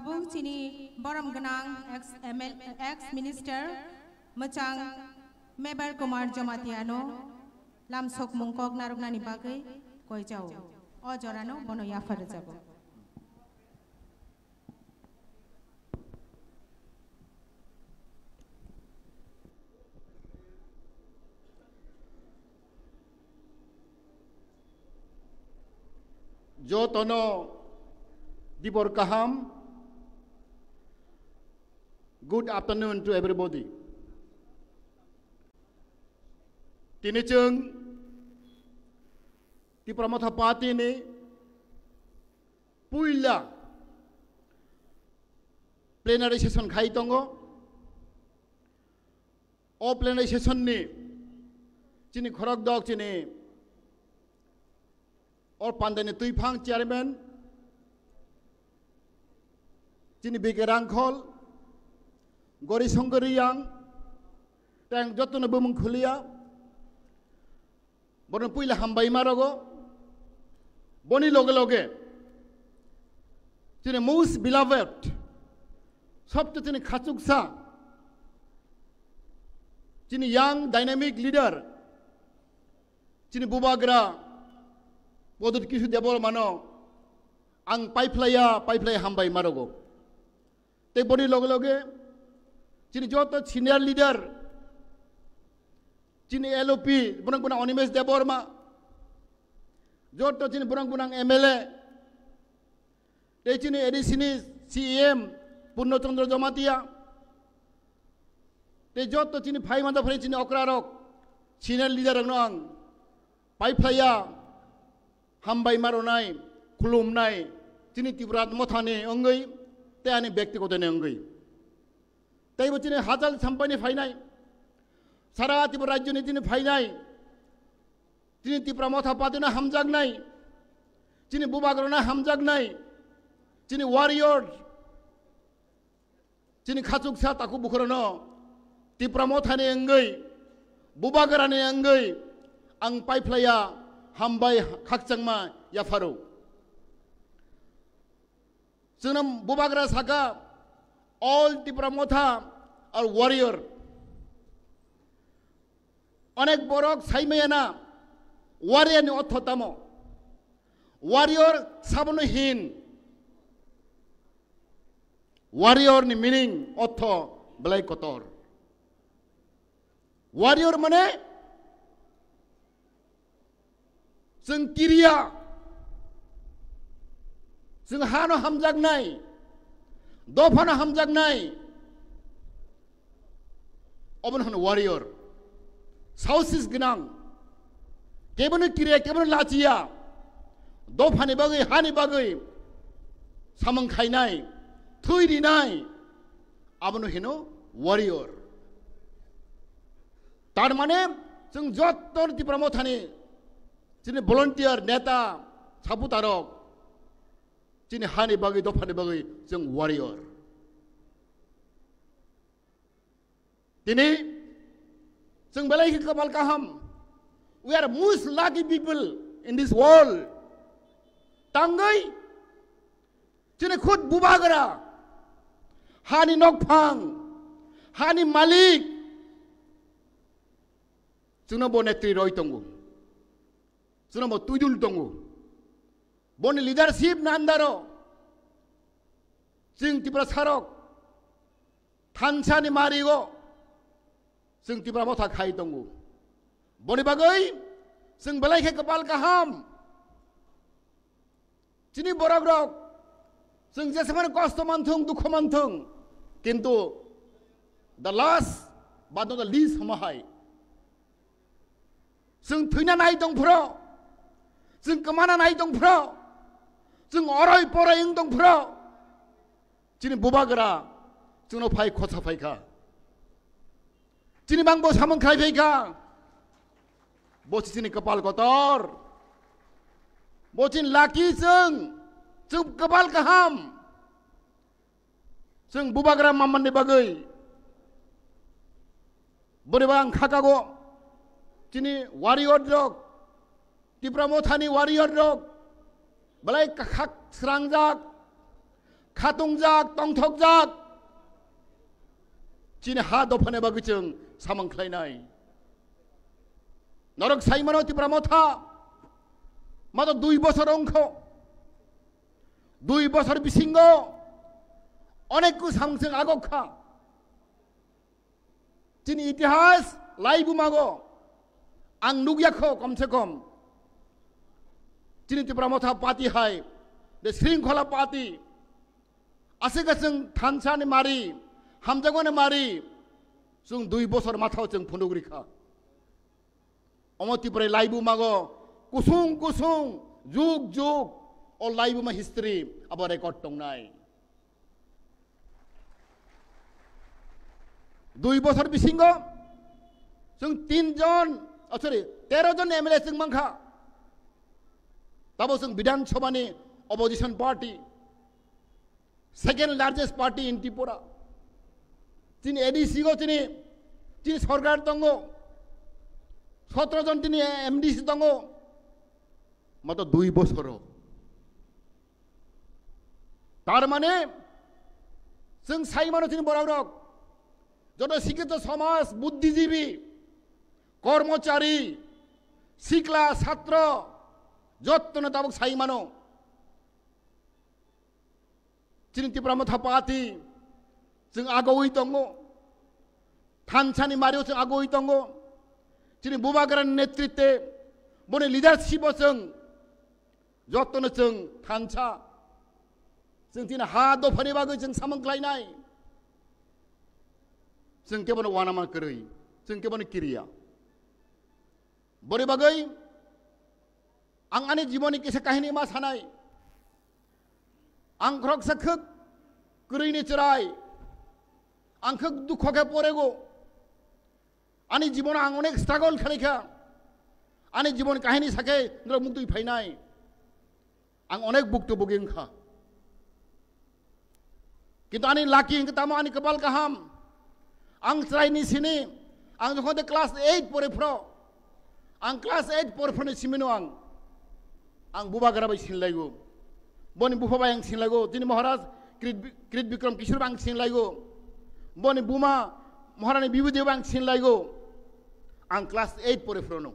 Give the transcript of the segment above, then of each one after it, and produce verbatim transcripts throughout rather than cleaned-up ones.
Tabuk chini borom gwnang ex M L, ex minister mwchang Mebar Kumar Jamatia no lamsokmung kok narwknani bagwi koi chao. O jorano bono yaphar rwjago. Jotono dibor kaham. Good afternoon to everybody. Tini chwng Tipra Motha Party ni puila plenary session khai tongo. O plenary session ni chini khorok dok chini o pandani twiphang chairman, chini B K Rangkhol, Gori Songkor Riyang, tang jotono bumung khuliya. Bono puila hambai ma rogo. Boni loge loge chini most beloved, sobse chini khachuksa, chini young dynamic leader, chini bubagra Pradyut Kishore Debbarma no ang paiphlaiya, paiphlaiya hambai ma rogo. Tei boni loge loge chini joto senior leader, chini L O P, borok gwnang Animesh Debbarma, joto chini borok gwnang M L A, tei chini A D C ni C E M Purno Chandra Jamatia, tei joto chini phai manja phai chini okra rok, senior leader rok no ang paiphlaiya, hambai ma rwnai, khulumnai, chini Tipra Mothani wngwi, tei ani bektigotoni wngwi. Teibo chini hachal sampaini phainai, sara Tripura rajyoni chini phainai, chini Tipra Motha Partyno hamjaknai, chini bubagrano hamjaknai, chini warrior, chini khachuksa takhuk bukhurano Tipra Mothani wngwi, bubagrani wngwi ang paiphlaiya hambai khakchangma yapharo. Chwngno bubagra saka, "All Tipra Motha are warrior." Onek borok saimaya na, warrior ni ortho tamo? Warrior sabono hin. Warrior ni meaning ortho belai kotor. Warrior mane chwng kiriya, chwng hano hamjaknai, dophano hamjaknai, obono hwno warrior. Saosis gwnang, kebono kiriya, kebono lachiya, dophani bagwi, hani bagwi samung khainai, thwi rinai, abono hino warrior. Tar mane chwng jotto Tipra Mothani chini volunteer, neta, saputarok, chini hani bagwi, dophani bagwi chwng warrior. Tini chwng belai khe kapal kaham. We are most lucky people in this world. Tangwi chini khud bubagra, hani nokphang, hani malik, chwngno bo netri roi tongo, chwngno bo twidul tongo. Boni leadership ni under o chwng Tiprasarok thansa ni mari o chwng Tipra Motha khai tongo. Boni bagwi chwng belai khe kapal kaham. Chini borok rok, chwng jesemani kosto manthung, dukho manthung, kintu the last but not the least hama hai, chwng thwina nai tong phro, chwng kwmana nai tong phro, chwng oroi poroi wng tong phro, chini bubagra chwngno phai khosa phai kha. Chini bangbo samung khai phai kha. Bo si chini kapal kotor. Bo chini lucky chwng, chwng kapal kaham. Chwng bubagra mamani bagwi. Boni bang khakago chini warrior rok, Tipra Mothani warrior rok, belai khak srangjak, khatungjak, tongthokjak, chini ha dophani bagwi chwng samung khlainai. Norok saimano Tipra Motha, mato dui bosor wngkho. Dui bosor bisingo onek ku samung chwng agok kha. Chini itihas laibumago ang nukya kho, kom se kom. Chini Tipra Motha party hai, the Shringkhola party, aswk chwng thansa ni mari, hamjakmani mari, chwng dui bosor mathao chwng phunuk rikha. Omo Tipra laibumago kusung kusung, jug jug, o laibuma history abo record tongnai. Dui bosor bisingo chwng tin jon, oh, sorry, tero jon M L A chwng mankha. Tabo chwng Bidhan Sabha ni opposition party, second largest party in Tripura. Chini A D C go chini, chini sorkar tongo, sotro jon chini M D C tongo, mato dui bosoro. Tar mane, chwng sai mano chini borok rok, joto sikhito somaj, buddhijibi, kormochari, sikla, satro, jottono tabuk sai mano. Chini Tipra Motha party chwng agoi tongo, thansani mario chwng agoi tongo. Chini Bubagrani netritwe, boni leadership o chwng jottono chwng thansa, chwng chini ha dophani bagwi chwng samung khlainai. Chwng kebono uanama kwrwi, chwng kebono kiriya. Boni bagwi ang ani jiboni kisa kahini ma sanai. Ang khoroksa khwk kwrwini chwrai, ang khwk dukho khe porego. Ani jibono ang onek struggle khlaikha. Ani jibon kahini sakhe norok muktwi phainai. Ang onek buktu bugi wngkha. Kintu ani lucky hwnkhe tamo ani kwpal kaham. Ang chwraini sini, ang jokhon de class eight pore phro, ang class eight pore phroni simino ang, ang Bubagra bai sinlaigo. Boni bupha bai ang sinlaigo. Tini Maharaj Krit, Krit Bikram Kishore bai ang sinlaigo. Boni buma Maharani Bibhuti bai ang sinlaigo. Ang class eight pore phrono.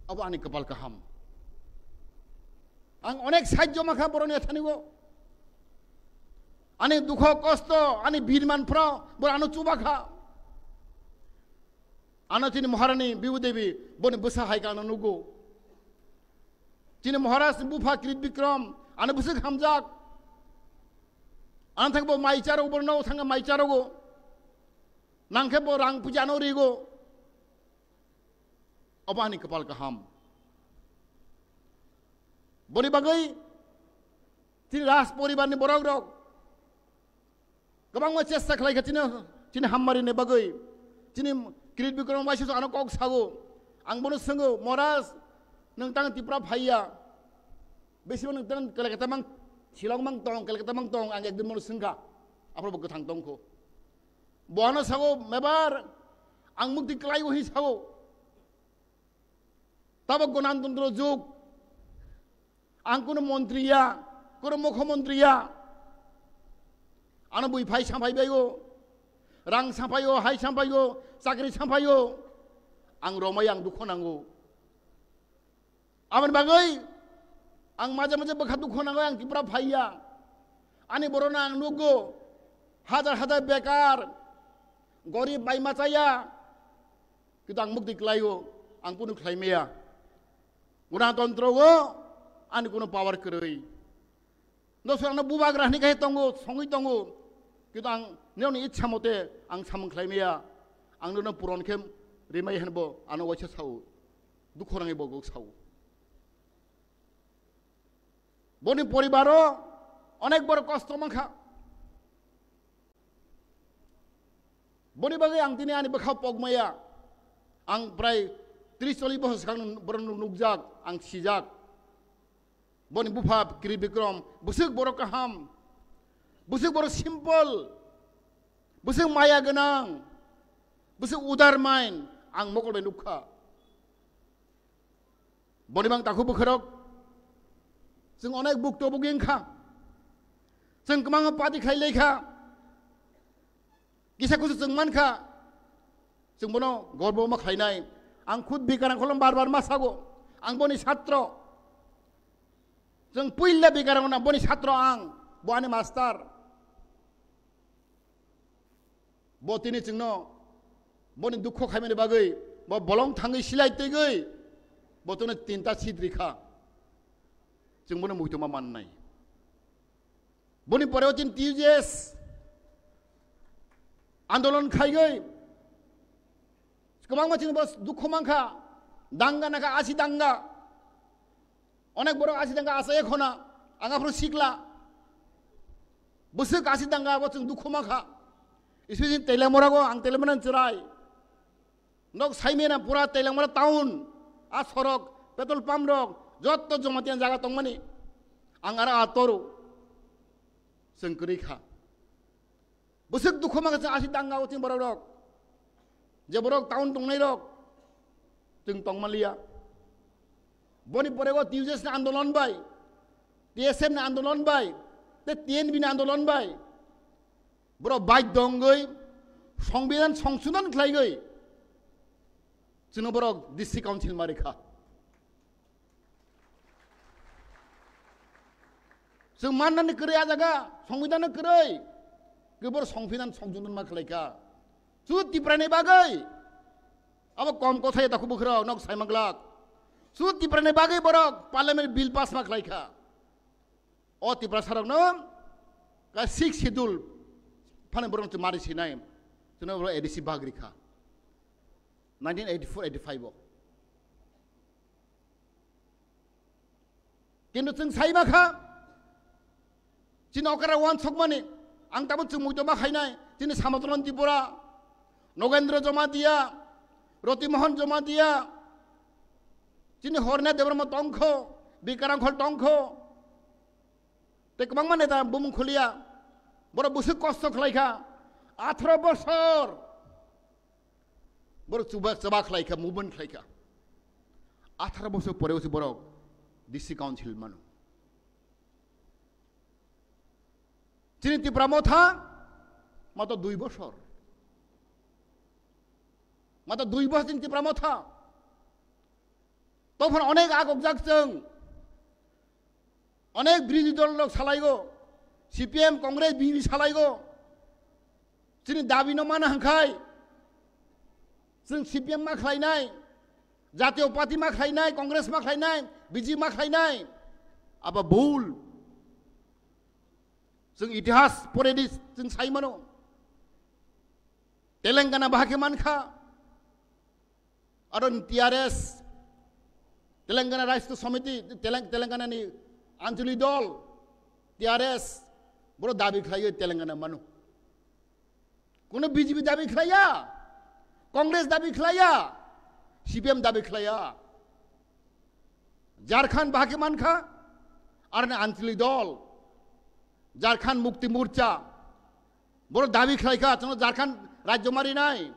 Abo ani kwpal kaham. Ang onek sahajjo mankha boroni thanigo. Ani dukho kosto, ani birman phro, bor ano chubakha. Ano chini Maharani Bibu Devi, boni bwsa hai khe ano nugo. Chini Maharaj ni bupha Krit Bikram, ano bwswk hamjak. Ano thangbo mai charogo, borno thangkhe mai charogo. Nangkhe bo rang puja ano rigo. Obo ani kwpal kaham. Boni bagwi chini Raj poribar ni borok rok kwbangma chesta khlai kha chini, chini hamari ni bagwi. Chini Krit Bikram waisa ano kok sago. Ang bono swngo, "Maharaj, nwng tang Tripura phaiya? Besi nwng tang Kolkata mang, Shillong mang tong, Kolkata mang tong?" Ang ekdin bono swngkha. Aphuru bo kwthang tongkho. Bo ano sago, "Mebar, ang mukti klaigo," hi sago. Tabok Ganatantro jug. Ang kuno montri ya, kuno mukhyamantri ya. Ano bui phai samphai baigo. Rang samphaio, hai samphaio, chakri samphaio. Ang romai ang dukho nango. Aboni bagwi ang maje maje bwkha dukho nango, ang Tripura phaiya. Ani borokno ang nukgo, hajar hajar bekar, gorib bai machaya. Kintu ang mukti klaio, ang kunu khlai maya. Ganatantro o ani kunu power kwrwi. Nosor ano bubagra hwnwi khe tongo, songwi tongo. Kintu ang nini ichha mote ang samung khlai maya. Ang nono puron khe rimai hwnbo ano waisa sao. Dukho nangwi bo kok sao. Boni poribaro onek bor kosto mankha. Boni bagwi ang tini ani bwkha pokmaya. Ang prai tris chollish bochor swkang borok nuk-, nukjak, ang sijak. Boni bupha Krit Bikram, bwswk borok kaham, bwswk borok simple, bwswk maya gwnang, bwswk udar mind, ang mokol bai nukha. Boni bang takhuk bwkhorok Chwng onek bukto bugi wngkha. Chwng kwbangma party khlai laikha. Kisa kusu chwng mankha. Chwng bono gorbo ma khlainai. Ang khud Bikarang kholom bar bar ma sago. Ang boni satro. Chwng puila Bikarang na boni satro ang. Bo ani master. Bo tini chwngno boni dukho khaimani bagwi, bo bolong thangwi silai twigwi, bo chwngno tinta seat rikha. Chwng bono muitoma mannai. Boni pore o chini T U J S andolon khaigwi, kwbangma chini bo dukho mankha, danga nakha, asi danga. Onek borok asi danga asai khona, ang aphuru sikla. Bwswk asi danga abo chwng dukhu mankha. Especially Teliamura go, ang Teliamura ni chwrai. Nok saimena pura Teliamura town, a sorok, petrol pump rok, jotto Jamatia jaga tongmani. Ang aro a toru. Chwng kwrwi kha. Bwswk dukhu mankha chwng asi danga o chini borok rok. Je borok town tongnai rok. Chwng tongmaliya. Boni pore o T U J S ni andolon bai, T S F ni andolon bai, te T N V ni andolon bai. Borok bai dongwi, Songbidan songsodon khlaigwi. Chwngno borok District Council ma rikha. Chwng mannani kwrwi a jaga, Songbidan no kwrwi. Kebor Songbidan songsodon ma khlaikha. Chu Tipra ni bagwi. Abo kom kothai da khubu khwrok nok sai manglak. Chu Tipra ni bagwi borok Parliament bill pass ma khlaikha. O Tiprasa rokno ka six schedule phani borok mari sinai. Chwngno borok A D C bag rikha. Nineteen eighty-four eighty-five o. Kintu chwng sai ma kha, chini okra wansokmani, ang tabuk chwng muitu ma khainai, chini Samatron Tripura, Nogendra Jamatia, Rotimohon Jamatia, chini Horna Debbarma tongkho, Bikarang Khol tongkho, tei kwbangma neta bumung khuliya, borok bwswk kosto khlaikha, atharo bosor. Borok chuba, chuba khlai kha, movement khlai kha. Atharo bosor pore usi borok D C council mano. Chini Tipra Motha, mato dui bosor. Mato dui bosor chini Tipra Motha. Tophon onek agokjak chwng. Onek birodhi dol rok salaigo, C P M, Congress, B J P salaigo. Chini dabi no mana hwnkhe, chwng C P M ma khlainai, Jatiyo Party ma khlainai, Congress ma khlainai, B J P ma khlainai. Abo bul. Chwng itihas poredi chwng sai mano. Telangana bahai khe mankha. Aro T R S, Telangana Rashtra Samiti, Telang-, Telangana ni Anchalik Dol, T R S, boro dabi khlaiwi Telangana mano. Kuno B J P dabi khlaiya, Congress dabi khlaiya, C P M dabi khlaiya. Jharkhand bahai khe mankha, aro ni Anchalik Dol, Jharkhand Mukti Morcha, boro dabi khlaikha, chwngno Jharkhand rajyo marinai.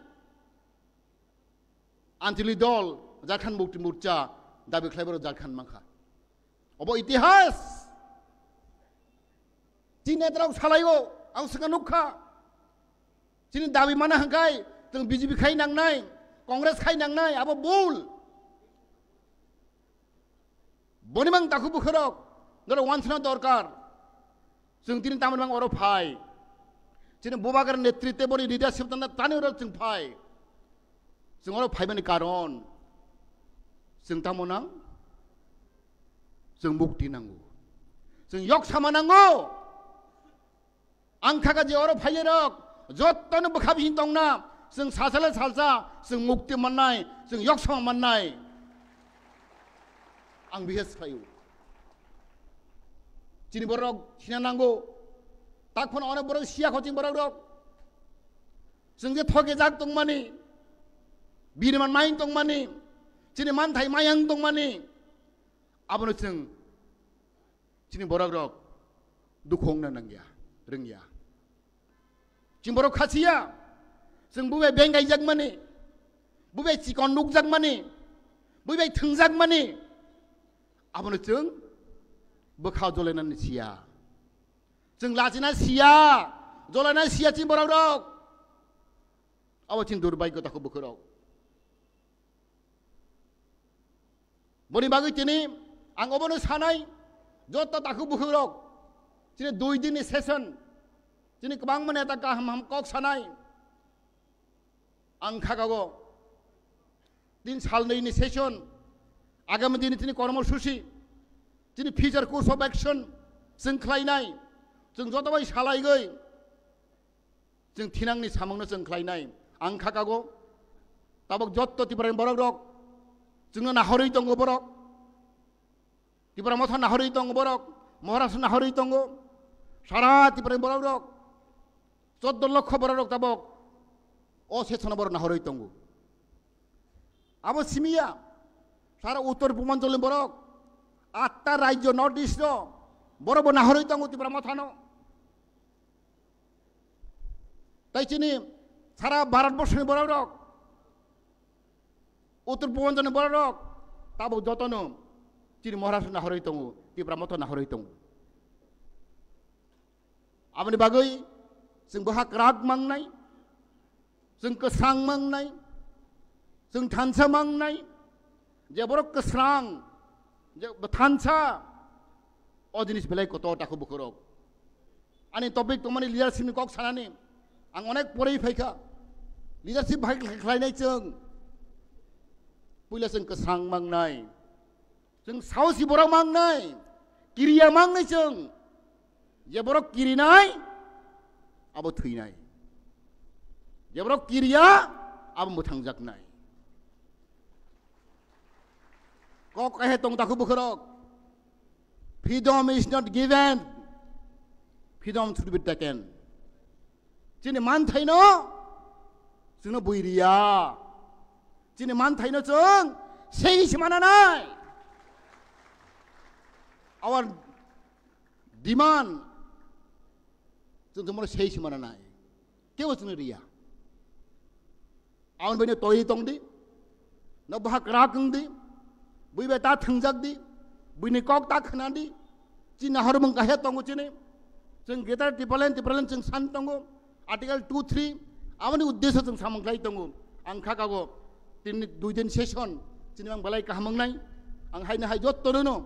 Anchalik Dol, Jharkhand Mukti Morcha, dabi khlai borok Jharkhand mankha. Obo itihas. Chini netarok salaio, ang swkang nukha. Chini dabi mana hwnkhe, chwng B J P khai nangnai, Congress khai nangnai, abo bul. Boni mang takhuk bwkhwrok, norok wansana dorkar. Chwng tini tamoni mang oro phai. Chini Bubagra netritwe boni leadership tangna tani oro chwng phai. Chwng oro phaimani karon, chwng tamo nang? Chwng mukti nango. Chwng yoksama nango. Ang kha kha je oro phainai rok, jottoni bwkha bising tongna, chwng salsa le salsa, chwng mukti mannai, chwng yoksama mannai. Ang bihas khlaio. Chini borok sina nango. Tak phano onek borok siya kho chini borok rok. Chwng je thoke jak tongmani, birman main tongmani, chini manthai mayang tongmani, abono chwng Chini borok rok dukhu wngna nangya, rwngya. Chini borok khasiya, chwng bubai beng gaijakmani, bubai chikon nukjakmani, bubai thwngjakmani, abono chwng Bwkha jolainani siya. Chwng lachina siya. Jolaina siya chini borok rok. Abo chini durbagyo takhuk bukhuk rok. Boni bagwi tini ang obono sanai, joto takhuk bukhuk rok, chini dui din ni session, chini kwbangma neta kaham ham kok sanai. Ang khakago tin salnwi ni session, agami dini tini kormosuchi, tini future course of action chwng khlainai, chwng joto bai salaigwi chwng thinangni samungno chwng khlainai. Ang khakago tabok jotto Tiprani borok rok chwngno nahorwi tongo borok. Tipra Motha nahorwi tongo borok, Maharashtra nahorwi tongo, sara Tiprani borok rok, choddo lokho borok rok tabok o session borok nahorwi tongo. Abo simiya, sara Uttor Purbanchal ni borok, atta rajyo North East ro, borok bo nahorwi tongo Tipra Mothano. Tai chini sara Bharat borsoni borok rok, Uttor Purbanchal ni borok rok, tabok jotono chini Maharashtra nahorwi tongo, Tipra Motha nahorwi tongo. Aboni bagwi chwng boha kwrak mangnai, chwng kwsang mangnai, chwng thansa mangnai, je borok kwsang, je thansa, o jinis belai kotor takhuk bukhuk rok. Ani topic tongmani leadership ni kok sanani, ang onek porwi phaikha. Leadership bahai khlainai chwng, puila chwng kwsang mangnai, chwng saosi borok mangnai, kiriya mangnai chwng. Je borok kirinai, abo thwinai. Je borok kiriya, abo mwthangjaknai. Kok kahe tong takhuk bukhuk rok. Freedom is not given. Freedom should be taken. Chini manthaino chwngno bui riya. Chini manthaino chwng sei se mananai. Our demand chwng chwngno sei se mananai. Kebo chwngno riya. Aboni baino twi tong di, no boha kwrak wng di, bui bai ta thwngjak di, buini kok ta khna di, chini nahormung kahe tongo chini, chwng Greater Tipraland, Tipraland chwng san tongo, Article two three, aboni uddesyo chwng samung khlai tongo, ang khakago, tini dui din session, chini mang belai kaham wngnai, ang haino hai jotto no,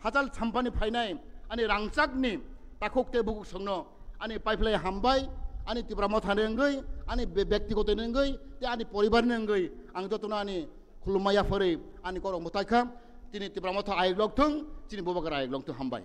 hachal sampani phainai, ani rangchakni takhuk tei bukhuk songno, ani paiphlai hambai, ani Tipra Mothani wngwi, ani be-, bektigoto ni wngwi, tei ani poribar ni wngwi, ang jotono ani khulumma yapharwi, ani korok mwtai kha, chini Tipra Motha ayuk lok thung, chini Bubagra ayuk lok thung, hambai.